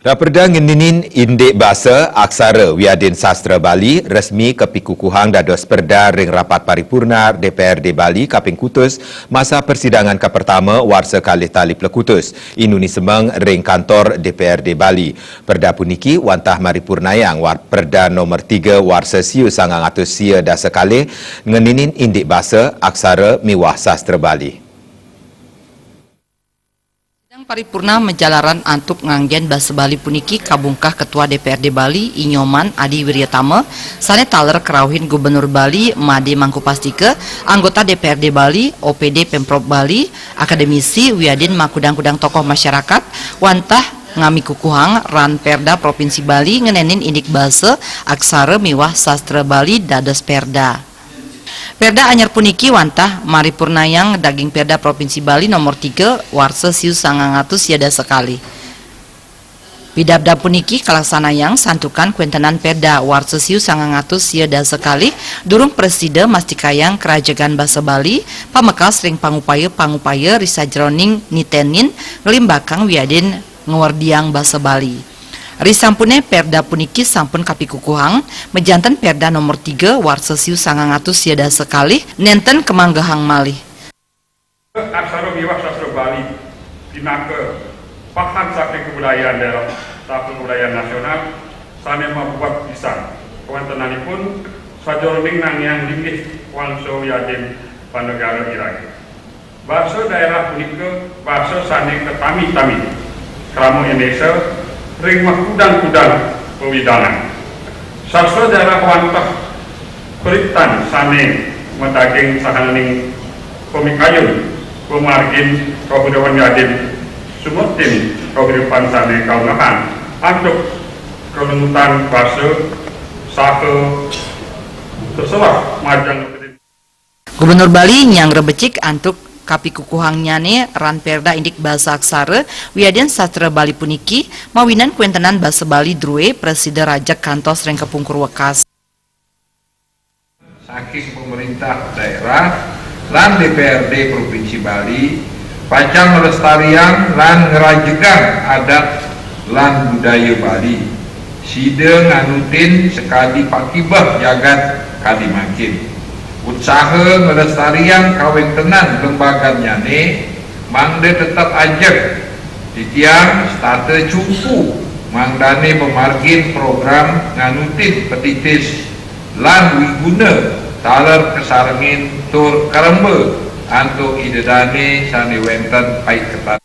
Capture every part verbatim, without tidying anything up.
Raperda ngeninin indik basa, aksara, wiadin sastra Bali resmi kapikukuhang dados perda ring rapat paripurna D P R D Bali kaping kutus masa persidangan kapertama warsa kalih tali plekutus, indune semeng ring kantor D P R D Bali. Perda puniki wantah maripurnayang war-, perda nomor tiga warsa siu sangang atus sia dasa kalih ngeninin indik basa, aksara miwah sastra Bali. Sidang paripurna majalaran antuk nganggen basa Bali puniki kabungkah Ketua D P R D Bali, I Nyoman Adi Wiryatama, sane taler karauhin Gubernur Bali, Made Mangkupastika, anggota D P R D Bali, O P D Pemprov Bali, akademisi, wiadin makudang-kudang tokoh masyarakat, wantah ngamikukuhang ran Perda Provinsi Bali ngenenin indik basa, aksara miwah sastra Bali dados Perda. Perda anyar puniki wantah maripurnayang daging Perda Provinsi Bali Nomor tiga, warsa siu sangang atus sia dasa kalih. Pidabdab puniki kalaksanayang santukan kuentenan Perda warsa siu sangang atus sia dasa kalih durung prasida mastikayang karajegan basa Bali, pamekas ring pangupaya-pangupaya ri sajeroning nitenin, nglimbakang wiadin ngwerdiang basa Bali. Risampune Perda puniki sampun kapikukuhang, majanten Perda Nomor tiga, warsa siu sangang atus sia dasa kalih, nenten kamanggehang malih. Aksara miwah sastra Bali pinaka pahan saking kabudayaan daerah saha kabudayaan nasional sane mabuat pisan kawentenanipun sajeroning nangiang linggih wangsa wiadin panegara iraga. Basa daerah punika basa sane katami-tami krama Indonesia ring makudang-kudang pawidangan. Sastra daerah wantah paritan sane madaging sahaning pamikayun pamargin kauripan wiadin sumurtin kauripan sane kaungahan antuk kalumutan basa saha seselah majeng Gubernur Bali nyanggra becik antuk kapikukuhangnyane ran Perda indik basa aksara wiadin sastra Bali puniki, mawinan kuentenan basa Bali drue prasida rajeg kantos ring kapungkur wekas. Saking pemerintah daerah lan D P R D Provinsi Bali pacang nglestariang lan ngrajegang adat lan budaya Bali. Sida nganutin sakadi pakibeh jagat kadi mangkin. Utsaha nglestariang kawentenan lembagannyane mangda tetep ajeg. Titiang setata cumpu mangdane pamargin program nganutin petitis lan wiguna taler kasarengin tur karemba antuk Ida Dane sane wenten paiketan.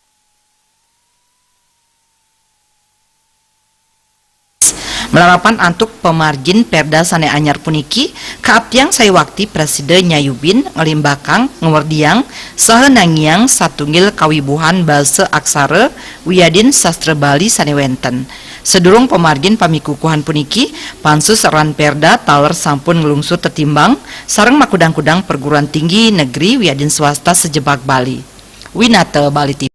Malarapan antuk pamargin Perda sane anyar puniki, kaaptiang saiwakti prasida nyayubin, nglimbakang, ngwerdiang, saha nangiang satunggil kawibuhan basa aksara wiadin sastra Bali sane wenten. Sadurung pamargin pamikukuhan puniki, pansus ran Perda taler sampun nglungsur tetimbang sareng makudang-kudang perguruan tinggi negeri wiadin swasta sajebag Bali. Winata Bali T V.